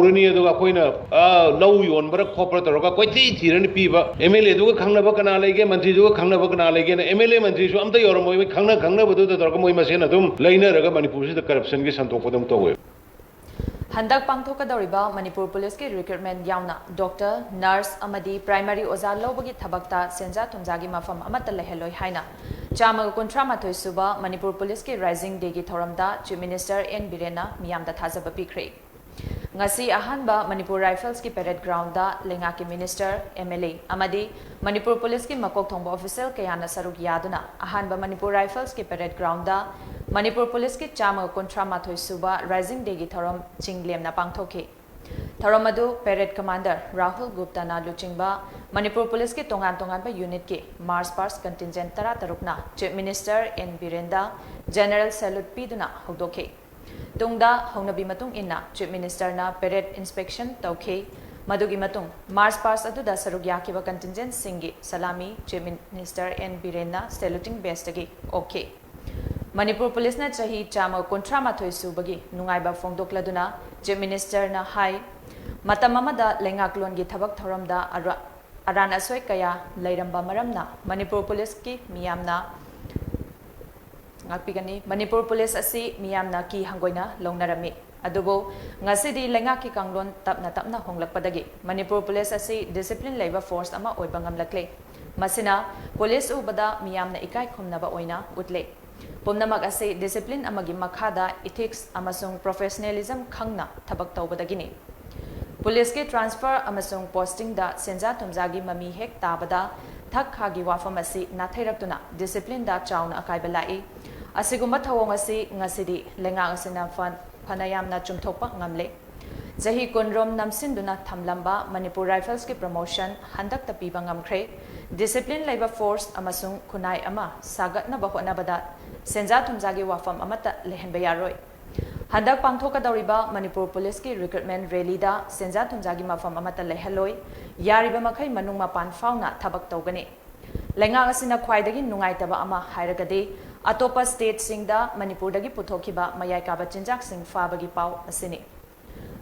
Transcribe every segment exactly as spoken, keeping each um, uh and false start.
ꯇꯧꯔꯅꯤ, ꯑꯗꯨꯒ ꯑꯩꯈꯣꯏꯅ, ꯑ, ꯂꯧ ꯌꯣꯟꯕ꯭ꯔꯥ ꯈꯣꯠꯄ꯭ꯔꯥ ꯇꯧꯔꯒ ꯀꯣꯏꯊꯤ ꯊꯤꯔꯅꯤ ꯄꯤꯕ꯫ ꯑꯦꯝ ꯑꯦꯜ ꯑꯦꯗꯨꯒ ꯈꯪꯅꯕ ꯀꯅꯥ ꯂꯩꯒꯦ, ꯃꯟꯇ꯭ꯔꯤꯗꯨꯒ ꯈꯪꯅꯕ ꯀꯅꯥ ꯂꯩꯒꯦꯅ꯫ ꯑꯦꯝ ꯑꯦꯜ ꯑꯦ ꯃꯟꯇ꯭ꯔꯤꯁꯨ ꯑꯝꯇ ꯌꯧꯔꯝꯃꯣꯏ, ꯃꯣꯏ ꯈꯪꯅ ꯈꯪꯅꯕꯗꯨꯗ ꯇꯧꯔꯒ ꯃꯣꯏ ꯃꯁꯦꯟ ꯑꯗꯨꯝ ꯂꯩꯅꯔꯒ ꯃꯅꯤꯄꯨꯔꯁꯤꯗ ꯀꯔꯞꯁꯟꯒꯤ ꯁꯟꯗꯣꯛꯄ ꯑꯗꯨꯝ ꯇꯧꯋꯦ꯫ ꯍꯟꯗꯛ ꯄꯥꯡꯊꯣꯛꯀꯗꯧꯔꯤꯕ ꯃꯅꯤꯄꯨꯔ ꯄꯨꯂꯤꯁꯀꯤ ꯔꯤꯀ꯭ꯔꯨꯠꯃꯦꯟ ꯌꯥꯎꯅ ꯗꯣꯛꯇꯔ, ꯅꯔꯁ ꯑꯃꯗꯤ ꯄ꯭ꯔꯥꯏꯃꯥꯔꯤ ꯑꯣꯖꯥ ꯂꯧꯕꯒꯤ ꯊꯕꯛꯇ ꯁꯦꯟꯖꯥ ꯊꯨꯝꯖꯥꯒꯤ ꯃꯐꯝ ꯑꯃꯠꯇ ꯂꯩꯍꯜꯂꯣꯏ ꯍꯥꯏꯅ ꯆꯥꯝꯃꯒ ꯀꯨꯟꯊ꯭ꯔꯥ ꯃꯥꯊꯣꯏ ꯁꯨꯕ ꯃꯅꯤꯄꯨꯔ ꯄꯨꯂꯤꯁꯀꯤ ꯔꯥꯏꯖꯤꯡ ꯗꯦꯒꯤ ꯊꯧꯔꯝꯗ ꯆꯤꯐ ꯃꯤꯅꯤꯁꯇꯔ ꯑꯦꯟ ꯕꯤꯔꯦꯟꯅ ꯃꯤꯌꯥꯝꯗ ꯊꯥꯖꯕ ꯄꯤꯈ꯭ꯔꯦ꯫ ꯉꯁꯤ ꯑꯍꯥꯟꯕ ꯃꯅꯤꯄꯨꯔ ꯔꯥꯏꯐꯜꯁꯀꯤ ꯄꯦꯔꯦꯗ ꯒ꯭ꯔꯥꯎꯟꯗ ꯂꯩꯉꯥꯛꯀꯤ ꯃꯤꯅꯤꯁꯇꯔ, ꯑꯦꯝ ꯑꯦꯜ ꯑꯦ ꯑꯃꯗꯤ ꯃꯅꯤꯄꯨꯔ ꯄꯨꯂꯤꯁꯀꯤ ꯃꯀꯣꯛ ꯊꯣꯡꯕ ꯑꯣꯐꯤꯁꯤꯌꯦꯜ ꯀꯌꯥꯅ ꯁꯔꯨꯛ ꯌꯥꯗꯨꯅ ꯑꯍꯥꯟꯕ ꯃꯅꯤꯄꯨꯔ ꯔꯥꯏꯐꯜꯁꯀꯤ ꯄꯦꯔꯦꯗ ꯒ꯭ꯔꯥꯎꯟꯗ ꯃꯅꯤꯄꯨꯔ ꯄꯨꯂꯤꯁꯀꯤ ꯆꯥꯝꯃꯒ ꯀꯨꯟꯊ꯭ꯔꯥ ꯃꯥꯊꯣꯏ ꯁꯨꯕ ꯔꯥꯏꯖꯤꯡ ꯗꯦꯒꯤ ꯊꯧꯔꯝ ꯆꯤꯡ ꯂꯦꯝꯅ ꯄꯥꯡꯊꯣꯛꯈꯤ꯫ ꯊꯧꯔꯝ ꯑꯗꯨ ꯄꯦꯔꯦꯗ ꯀꯃꯥꯟꯗꯔ ꯔꯥꯍꯨꯜ ꯒꯨꯞꯇꯥꯅ ꯂꯨꯆꯤꯡꯕ ꯃꯅꯤꯄꯨꯔ ꯄꯨꯂꯤꯁꯀꯤ ꯇꯣꯉꯥꯟ ꯇꯣꯉꯥꯟꯕ ꯌꯨꯅꯤꯠꯀꯤ ꯃꯥꯔꯆ ꯄꯥꯁ ꯀꯟꯇꯤꯟꯖꯦꯟꯠ ꯇꯔꯥ ꯇꯔꯨꯛꯅ ꯆꯤꯐ ꯃꯤꯅꯤꯁꯇꯔ ꯑꯦꯟ ꯕꯤꯔꯦꯟꯗ ꯖꯦꯅꯔꯦꯜ ꯁꯦꯂꯨꯠ ꯄꯤꯗꯨꯅ ꯍꯧꯗꯣꯛꯈꯤ꯫ ꯇꯨꯡꯗ ꯍꯧꯅꯕꯤ ꯃꯇꯨꯡ ꯏꯟꯅ ꯆꯤꯐ ꯃꯤꯅꯤꯁꯇꯔꯅ ꯄꯦꯔꯦꯗ ꯏꯟꯁꯄꯦꯛꯁꯟ ꯇꯧꯈꯤ꯫ ꯃꯗꯨꯒꯤ ꯃꯇꯨꯡ ꯃꯥꯔꯆ ꯄꯥꯁ ꯑꯗꯨꯗ ꯁꯔꯨꯛ ꯌꯥꯈꯤꯕ ꯀꯟꯇꯤꯟꯖꯦꯟꯠꯁꯤꯡꯒꯤ ꯁꯂꯥꯃꯤ ꯆꯤꯐ ꯃꯤꯅꯤꯁꯇꯔ ꯑꯦꯟ ꯕꯤꯔꯦꯟꯅ ꯁꯦꯂꯨꯇꯤꯡ ꯕꯦꯖꯇꯒꯤ ꯑꯣꯛꯈꯤ꯫ ꯃꯅꯤꯄꯨꯔ ꯄꯨꯂꯤꯁꯅ ꯆꯍꯤ ꯆꯥꯝꯃ ꯀꯨꯟꯊ꯭ꯔꯥ ꯃꯥꯊꯣꯏ ꯁꯨꯕꯒꯤ ꯅꯨꯡꯉꯥꯏꯕ ꯐꯣꯡꯗꯣꯛꯂꯗꯨꯅ ꯆꯤꯐ ꯃꯤꯅꯤꯁꯇꯔꯅ ꯍꯥꯏ, ꯃꯇꯝ ꯑꯃꯗ ꯂꯩꯉꯥꯛꯂꯣꯟꯒꯤ ꯊꯕꯛ ꯊꯧꯔꯝꯗ ꯑꯔꯥ-, ꯑꯔꯥꯟ ꯑꯁꯣꯏ ꯀꯌꯥ ꯂꯩꯔꯝꯕ ꯃꯔꯝꯅ ꯃꯅꯤꯄꯨꯔ ꯄꯨꯂꯤꯁꯀꯤ ꯃꯤꯌꯥꯝꯅ ꯉꯥꯛꯄꯤꯒꯅꯤ꯫ ꯃꯅꯤꯄꯨꯔ ꯄꯨꯂꯤꯁ ꯑꯁꯤ ꯃꯤꯌꯥꯝꯅ ꯀꯤ ꯍꯪꯒꯣꯏꯅ ꯂꯧꯅꯔꯝꯃꯤ꯫ ꯑꯗꯨꯕꯨ ꯉꯁꯤꯗꯤ ꯂꯩꯉꯥꯛꯀꯤ ꯀꯥꯡꯂꯣꯟ ꯇꯞꯅ ꯇꯞꯅ ꯍꯣꯡꯂꯛꯄꯗꯒꯤ ꯃꯅꯤꯄꯨꯔ ꯄꯨꯂꯤꯁ ꯑꯁꯤ ꯗꯤꯁꯤꯄ꯭ꯂꯤꯟ ꯂꯩꯕ ꯐꯣꯔꯁ ꯑꯃ ꯑꯣꯏꯕ ꯉꯝꯂꯛꯂꯦ꯫ ꯃꯁꯤꯅ ꯄꯨꯂꯤꯁ ꯎꯕꯗ ꯃꯤꯌꯥꯝꯅ ꯏꯀꯥꯏ ꯈꯨꯝꯅꯕ ꯑꯣꯏꯅ ꯎꯠꯂꯦ꯫ ꯄꯨꯝꯅꯃꯛ ꯑꯁꯤ ꯗꯤꯁꯤꯄ꯭ꯂꯤꯟ ꯑꯃꯒꯤ ꯃꯈꯥꯗ ꯏꯊꯤꯛꯁ ꯑꯃꯁꯨꯡ ꯄ꯭ꯔꯣꯐꯦꯁꯅꯦꯂꯤꯖꯝ ꯈꯪꯅ ꯊꯕꯛ ꯇꯧꯕꯗꯒꯤꯅꯤ꯫ ꯄꯨꯂꯤꯁꯀꯤ ꯇ꯭ꯔꯥꯟꯁꯐꯔ ꯑꯃꯁꯨꯡ ꯄꯣꯁꯇꯤꯡꯗ ꯁꯦꯟꯖꯥ ꯊꯨꯝꯖꯥꯒꯤ ꯃꯃꯤ ꯍꯦꯛ ꯇꯥꯕꯗ ꯊꯛ ꯈꯥꯒꯤ ꯋꯥꯐꯝ ꯑꯁꯤ ꯅꯥꯊꯩꯔꯛꯇꯨꯅ ꯗꯤꯁꯤꯄ꯭ꯂꯤꯟꯗ ꯆꯥꯎꯅ ꯑꯀꯥꯏꯕ ꯂꯥꯛꯏ꯫ ꯑꯁꯤꯒꯨꯝꯕ ꯊꯧꯑꯣꯡ ꯑꯁꯤ ꯉꯁꯤꯗꯤ ꯂꯩꯉꯥꯛ ꯑꯁꯤꯅ ꯐ-, ꯐꯅ ꯌꯥꯝꯅ ꯆꯨꯝꯊꯣꯛꯄ ꯉꯝꯂꯦ꯫ ꯆꯍꯤ ꯀꯨꯟꯔꯣꯝ ꯅꯝꯁꯤꯟꯗꯨꯅ ꯊꯝꯂꯝꯕ ꯃꯅꯤꯄꯨꯔ ꯔꯥꯏꯐꯜꯁꯀꯤ ꯄ꯭ꯔꯃꯣꯁꯟ ꯍꯟꯗꯛꯇ ꯄꯤꯕ ꯉꯝꯈ꯭ꯔꯦ꯫ ꯗꯤꯁꯤꯄ꯭ꯂꯤꯟ ꯂꯩꯕ ꯐꯣꯔꯁ ꯑꯃꯁꯨꯡ ꯈꯨꯟꯅꯥꯏ ꯑꯃ ꯁꯥꯒꯠꯅꯕ ꯍꯣꯠꯅꯕꯗ ꯁꯦꯟꯖꯥ ꯊꯨꯝꯖꯥꯒꯤ ꯋꯥꯐꯝ ꯑꯃꯠꯇ ꯂꯩꯍꯟꯕ ꯌꯥꯔꯣꯏ꯫ ꯍꯟꯗꯛ ꯄꯥꯡꯊꯣꯛꯀꯗꯧꯔꯤꯕ ꯃꯅꯤꯄꯨꯔ ꯄꯨꯂꯤꯁꯀꯤ ꯔꯤꯀ꯭ꯔꯨꯠꯃꯦꯟ ꯔꯦꯂꯤꯗ ꯁꯦꯟꯖꯥ ꯊꯨꯝꯖꯥꯒꯤ ꯃꯐꯝ ꯑꯃꯠꯇ ꯂꯩꯍꯜꯂꯣꯏ꯫ ꯌꯥꯔꯤꯕ ꯃꯈꯩ ꯃꯅꯨꯡ ꯃꯄꯥꯟ ꯐꯥꯎꯅ ꯊꯕꯛ ꯇꯧꯒꯅꯤ꯫ ꯂꯩꯉꯥꯛ ꯑꯁꯤꯅ ꯈ꯭ꯋꯥꯏꯗꯒꯤ ꯅꯨꯡꯉꯥꯏꯇꯕ ꯑꯃ ꯍꯥꯏꯔꯒꯗꯤ ꯑꯇꯣꯞꯄ ꯁ꯭ꯇꯦꯠꯁꯤꯡꯗ ꯃꯅꯤꯄꯨꯔꯗꯒꯤ ꯄꯨꯊꯣꯛꯈꯤꯕ ꯃꯌꯥꯏ ꯀꯥꯕ ꯆꯤꯟꯖꯥꯛꯁꯤꯡ ꯐꯥꯕꯒꯤ ꯄꯥꯎ ꯑꯁꯤꯅꯤ꯫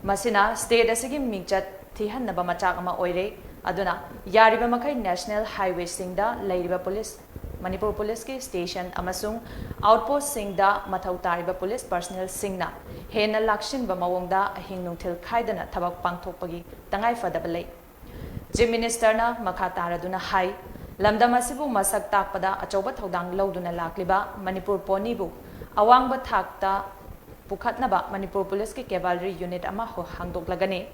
ꯃꯁꯤꯅ state ꯑꯁꯤꯒꯤ ꯃꯤꯡꯆꯠ ꯊꯤꯍꯟꯅꯕ ꯃꯆꯥꯛ ꯑꯃ ꯑꯣꯏꯔꯦ꯫ ꯑꯗꯨꯅ ꯌꯥꯔꯤꯕ ꯃꯈꯩ national highwayꯁꯤꯡꯗ ꯂꯩꯔꯤꯕ police, ꯃꯅꯤꯄꯨꯔ policeꯀꯤ station ꯑꯃꯁꯨꯡ outpostꯁꯤꯡꯗ ꯃꯊꯧ ꯇꯥꯔꯤꯕ police personnelꯁꯤꯡꯅ ꯍꯦꯟꯅ ꯂꯥꯛꯁꯤꯟꯕ ꯃꯑꯣꯡꯗ ꯑꯍꯤꯡ ꯅꯨꯡꯊꯤꯜ ꯈꯥꯏꯗꯅ ꯊꯕꯛ ꯄꯥꯡꯊꯣꯛꯄꯒꯤ ꯇꯉꯥꯏ ꯐꯗꯕ ꯂꯩ꯫ Chief Ministerꯅ ꯃꯈꯥ ꯇꯥꯔꯗꯨꯅ ꯍꯥꯏ, ꯂꯝꯗꯝ ꯑꯁꯤꯕꯨ ꯃꯁꯛ ꯇꯥꯛꯄꯗ ꯑꯆꯧꯕ ꯊꯧꯗꯥꯡ ꯂꯧꯗꯨꯅ ꯂꯥꯛꯂꯤꯕ ꯃꯅꯤꯄꯨꯔ ponyꯕꯨ ꯑꯋꯥꯡꯕ ꯊꯥꯛꯇ ꯄꯨꯈꯠꯅꯕ ꯃꯅꯤꯄꯨꯔ policeꯀꯤ cavalry unit ꯑꯃ ꯍꯣ-, ꯍꯥꯡꯗꯣꯛꯂꯒꯅꯤ꯫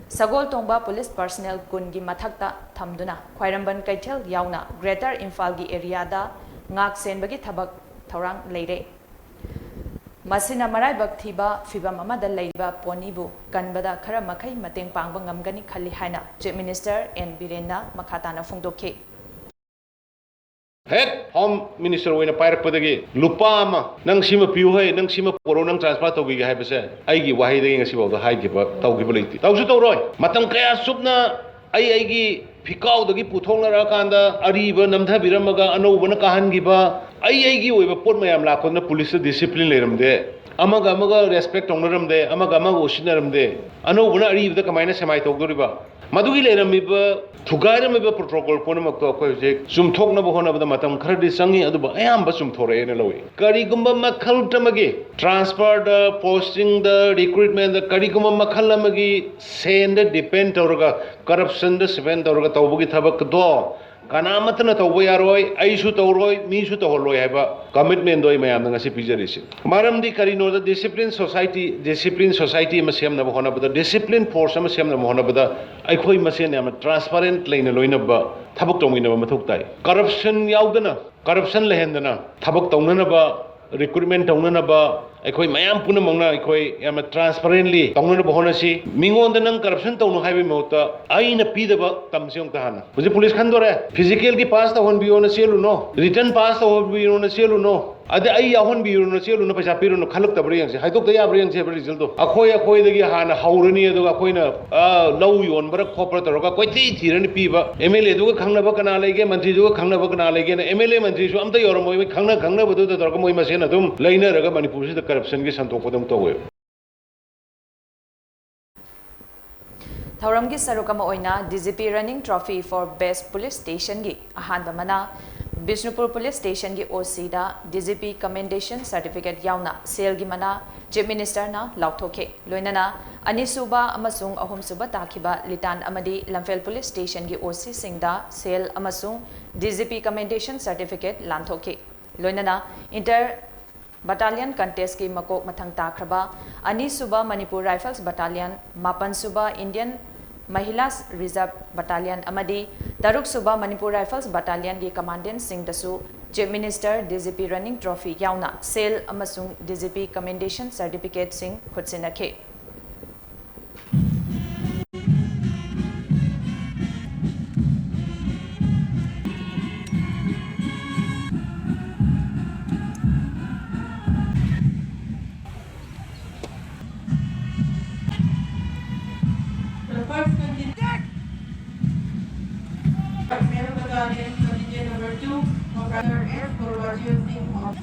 ꯁꯒꯣꯜ ꯇꯣꯡꯕ police personnel ꯀꯨꯟꯒꯤ ꯃꯊꯛꯇ ꯊꯝꯗꯨꯅ ꯈ꯭ꯋꯥꯏꯔꯝꯕꯟ ꯀꯩꯊꯦꯜ ꯌꯥꯎꯅ Greater ꯏꯝꯐꯥꯜꯒꯤ areaꯗ ꯉꯥꯛ ꯁꯦꯟꯕꯒꯤ ꯊꯕꯛ ꯊꯧꯔꯥꯡ ꯂꯩꯔꯦ꯫ ꯃꯁꯤꯅ ꯃꯔꯥꯏꯕꯛ ꯊꯤꯕ ꯐꯤꯚꯝ ꯑꯃꯗ ꯂꯩꯔꯤꯕ ponyꯕꯨ ꯀꯟꯕꯗ ꯈꯔ ꯃꯈꯩ ꯃꯇꯦꯡ ꯄꯥꯡꯕ ꯉꯝꯒꯅꯤ ꯈꯜꯂꯤ ꯍꯥꯏꯅ Chief Minister N ꯕꯤꯔꯦꯟꯅ ꯃꯈꯥ ꯇꯥꯅ ꯐꯣꯡꯗꯣꯛꯈꯤ꯫ ꯍꯦꯛ Home Minister ꯑꯣꯏꯅ ꯄꯥꯏꯔꯛꯄꯗꯒꯤ ꯂꯨꯄꯥ ꯑꯃ, "ꯅꯪ ꯁꯤꯃ ꯄꯤꯌꯨ ꯍꯩ, ꯅꯪ ꯁꯤꯃ ꯄꯨꯔꯛꯎ, ꯅꯪ transfer ꯇꯧꯕꯤꯒꯦ" ꯍꯥꯏꯕꯁꯦ ꯑꯩꯒꯤ ꯋꯥꯍꯩꯗꯒꯤ ꯉꯁꯤꯐꯥꯎꯗ ꯍꯥꯏꯈꯤꯕ, ꯇꯧꯈꯤꯕ ꯂꯩꯇꯦ꯫ ꯇꯧꯁꯨ ꯇꯧꯔꯣꯏ꯫ ꯃꯇꯝ ꯀꯌꯥ ꯆꯨꯞꯅ ꯑꯩ ꯑꯩꯒꯤ ꯐꯤꯀꯥꯎꯗꯒꯤ ꯄꯨꯊꯣꯛꯅꯔꯛꯑꯀꯥꯟꯗ ꯑꯔꯤꯕ ꯅꯝꯊꯕꯤꯔꯝꯃꯒ ꯑꯅꯧꯕꯅ ꯀꯥꯍꯟꯈꯤꯕ, ꯑꯩ ꯑꯩꯒꯤ ꯑꯣꯏꯕ ꯄꯣꯠ ꯃꯌꯥꯝ ꯂꯥꯛꯄꯗꯨꯅ policeꯇ discipline ꯂꯩꯔꯝꯗꯦ, ꯑꯃꯒ ꯑꯃꯒ respect ꯇꯧꯅꯔꯝꯗꯦ, ꯑꯃꯒ ꯑꯃꯒ ꯎꯁꯤꯠꯅꯔꯝꯗꯦ, ꯑꯅꯧꯕꯅ ꯑꯔꯤꯕꯗ ꯀꯃꯥꯏꯅ ꯁꯦꯃꯥꯏ ꯇꯧꯗꯣꯔꯤꯕ? ꯃꯗꯨꯒꯤ ꯂꯩꯔꯝꯃꯤꯕ, ꯊꯨꯒꯥꯏꯔꯝꯃꯤꯕ protocol ꯄꯨꯝꯅꯃꯛꯇꯣ ꯑꯩꯈꯣꯏ ꯍꯧꯖꯤꯛ ꯆꯨꯝꯊꯣꯛꯅꯕ ꯍꯣꯠꯅꯕꯗ ꯃꯇꯝ ꯈꯔꯗꯤ ꯆꯪꯉꯤ, ꯑꯗꯨꯕꯨ ꯑꯌꯥꯝꯕ ꯆꯨꯝꯊꯣꯔꯛꯑꯦꯅ ꯂꯧꯏ꯫ ꯀꯔꯤꯒꯨꯝꯕ ꯃꯈꯜ ꯑꯃꯒꯤ transferꯗ, postingꯗ, recruitmentꯗ ꯀꯔꯤꯒꯨꯝꯕ ꯃꯈꯜ ꯑꯃꯒꯤ ꯁꯦꯟꯗ depend ꯇꯧꯔꯒ, corruptionꯗ depend ꯇꯧꯔꯒ ꯇꯧꯕꯒꯤ ꯊꯕꯛꯇꯣ ꯀꯅꯥꯃꯠꯇꯅ ꯇꯧꯕ ꯌꯥꯔꯣꯏ, ꯑꯩꯁꯨ ꯇꯧꯔꯣꯏ, ꯃꯤꯁꯨ ꯇꯧꯍꯜꯂꯣꯏ ꯍꯥꯏꯕ commitmentꯗꯣ ꯑꯩ ꯃꯌꯥꯝꯗ ꯉꯁꯤ ꯄꯤꯖꯔꯤꯁꯤ꯫ ꯃꯔꯝꯗꯤ ꯀꯔꯤꯅꯣꯗ, discipline society, discipline society ꯑꯃ ꯁꯦꯝꯅꯕ ꯍꯣꯠꯅꯕꯗ, discipline force ꯑꯃ ꯁꯦꯝꯅꯕ ꯍꯣꯠꯅꯕꯗ ꯑꯩꯈꯣꯏ ꯃꯁꯦꯟ ꯌꯥꯝꯅ transparent ꯂꯩꯅ ꯂꯣꯏꯅꯕ ꯊꯕꯛ ꯇꯧꯃꯤꯟꯅꯕ ꯃꯊꯧ ꯇꯥꯏ꯫ Corruption ꯌꯥꯎꯗꯅ, corruption ꯂꯩꯍꯟꯗꯅ ꯊꯕꯛ ꯇꯧꯅꯅꯕ, recruitment ꯇꯧꯅꯅꯕ ꯑꯩꯈꯣꯏ ꯃꯌꯥꯝ ꯄꯨꯝꯅꯃꯛꯅ ꯑꯩꯈꯣꯏ ꯌꯥꯝꯅ transparently ꯇꯧꯅꯅꯕ ꯍꯣꯠꯅꯁꯤ꯫ ꯃꯤꯉꯣꯟꯗ "ꯅꯪ corruption ꯇꯧꯅꯨ" ꯍꯥꯏꯕꯒꯤ ꯃꯍꯨꯠꯇ ꯑꯩꯅ ꯄꯤꯗꯕ ꯇꯝꯁꯤ ꯑꯃꯨꯛꯇ ꯍꯥꯟꯅ꯫ ꯍꯧꯖꯤꯛ police ꯈꯟꯗꯣꯔꯦ, physicalꯒꯤ pass ꯇꯧꯍꯟꯕꯤꯌꯣꯅ ꯆꯦꯜꯂꯨꯅꯣ, written pass ꯇꯧꯍꯟꯕꯤꯌꯣꯅ ꯆꯦꯜꯂꯨꯅꯣ, ꯑꯗ ꯑꯩ ꯌꯥꯎꯍꯟꯕꯤꯔꯨꯅꯣ, ꯆꯦꯜꯂꯨꯅꯣ, ꯄꯩꯁꯥ ꯄꯤꯔꯨꯅꯣ, ꯈꯜꯂꯛꯇꯕ꯭ꯔꯥ ꯌꯦꯡꯁꯤ, ꯍꯥꯏꯗꯣꯛꯇ ꯌꯥꯕ꯭ꯔꯥ ꯌꯦꯡꯁꯤ ꯍꯥꯏꯕ resultꯗꯣ꯫ ꯑꯩꯈꯣꯏ ꯑꯩꯈꯣꯏꯗꯒꯤ ꯍꯥꯟꯅ ꯍꯧꯔꯅꯤ, ꯑꯗꯨꯒ ꯑꯩꯈꯣꯏꯅ, ꯑ, ꯂꯧ ꯌꯣꯟꯕ꯭ꯔꯥ ꯈꯣꯠꯄ꯭ꯔꯥ ꯇꯧꯔꯒ ꯀꯣꯏꯊꯤ ꯊꯤꯔꯅꯤ ꯄꯤꯕ꯫ MLAꯗꯨꯒ ꯈꯪꯅꯕ ꯀꯅꯥ ꯂꯩꯒꯦ, ꯃꯟꯇ꯭ꯔꯤꯗꯨꯒ ꯈꯪꯅꯕ ꯀꯅꯥ ꯂꯩꯒꯦꯅ MLA ꯃꯟꯇ꯭ꯔꯤꯁꯨ ꯑꯝꯇ ꯌꯧꯔꯝꯃꯣꯏ, ꯃꯣꯏ ꯈꯪꯅ ꯈꯪꯅꯕꯗꯨꯗ ꯇꯧꯔꯒ ꯃꯣꯏ ꯃꯁꯦꯟ ꯑꯗꯨꯝ ꯂꯩꯅꯔꯒ ꯃꯅꯤꯄꯨꯔꯁꯤꯗ corruptionꯒꯤ ꯁꯟꯗꯣꯛꯄꯗꯧ ꯇꯧꯋꯦꯕ꯫ ꯊꯧꯔꯝꯒꯤ ꯁꯔꯨꯛ ꯑꯃ ꯑꯣꯏꯅ D G P Running Trophy for Best Police Stationꯒꯤ ꯑꯍꯥꯟꯕ ꯃꯅꯥ Bishnupur Police Stationꯒꯤ OCꯗ D G P Commendation Certificate ꯌꯥꯎꯅ ꯁꯦꯜꯒꯤ ꯃꯅꯥ Chief Ministerꯅ ꯂꯥꯎꯊꯣꯛꯈꯤ꯫ ꯂꯣꯏꯅꯅ ꯑꯅꯤꯁꯨꯕ ꯑꯃꯁꯨꯡ ꯑꯍꯨꯝꯁꯨꯕ ꯇꯥꯈꯤꯕ ꯂꯤꯇꯥꯟ ꯑꯃꯗꯤ ꯂꯝꯐꯦꯜ Police Stationꯒꯤ OCꯁꯤꯡꯗ ꯁꯦꯜ ꯑꯃꯁꯨꯡ D G P Commendation Certificate ꯂꯥꯟꯊꯣꯛꯈꯤ꯫ ꯂꯣꯏꯅꯅ Inter Battalion Contestꯀꯤ ꯃꯀꯣꯛ ꯃꯊꯪ ꯇꯥꯈ꯭ꯔꯕ ꯑꯅꯤꯁꯨꯕ Manipur Rifles Battalion, ꯃꯥꯄꯟꯁꯨꯕ Indian Mahilas Reserve Battalion ꯑꯃꯗꯤ ꯇꯔꯨꯛꯁꯨꯕ Manipur Rifles Battalionꯒꯤ Commandantꯁꯤꯡꯗꯁꯨ Chief Minister D G P Running Trophy ꯌꯥꯎꯅ ꯁꯦꯜ ꯑꯃꯁꯨꯡ D G P Commendation Certificateꯁꯤꯡ ꯈꯨꯠꯁꯤꯟꯅꯈꯤ꯫ The first candidate, Male Battalion, contingent number two, Officer S Gurubajit Singh of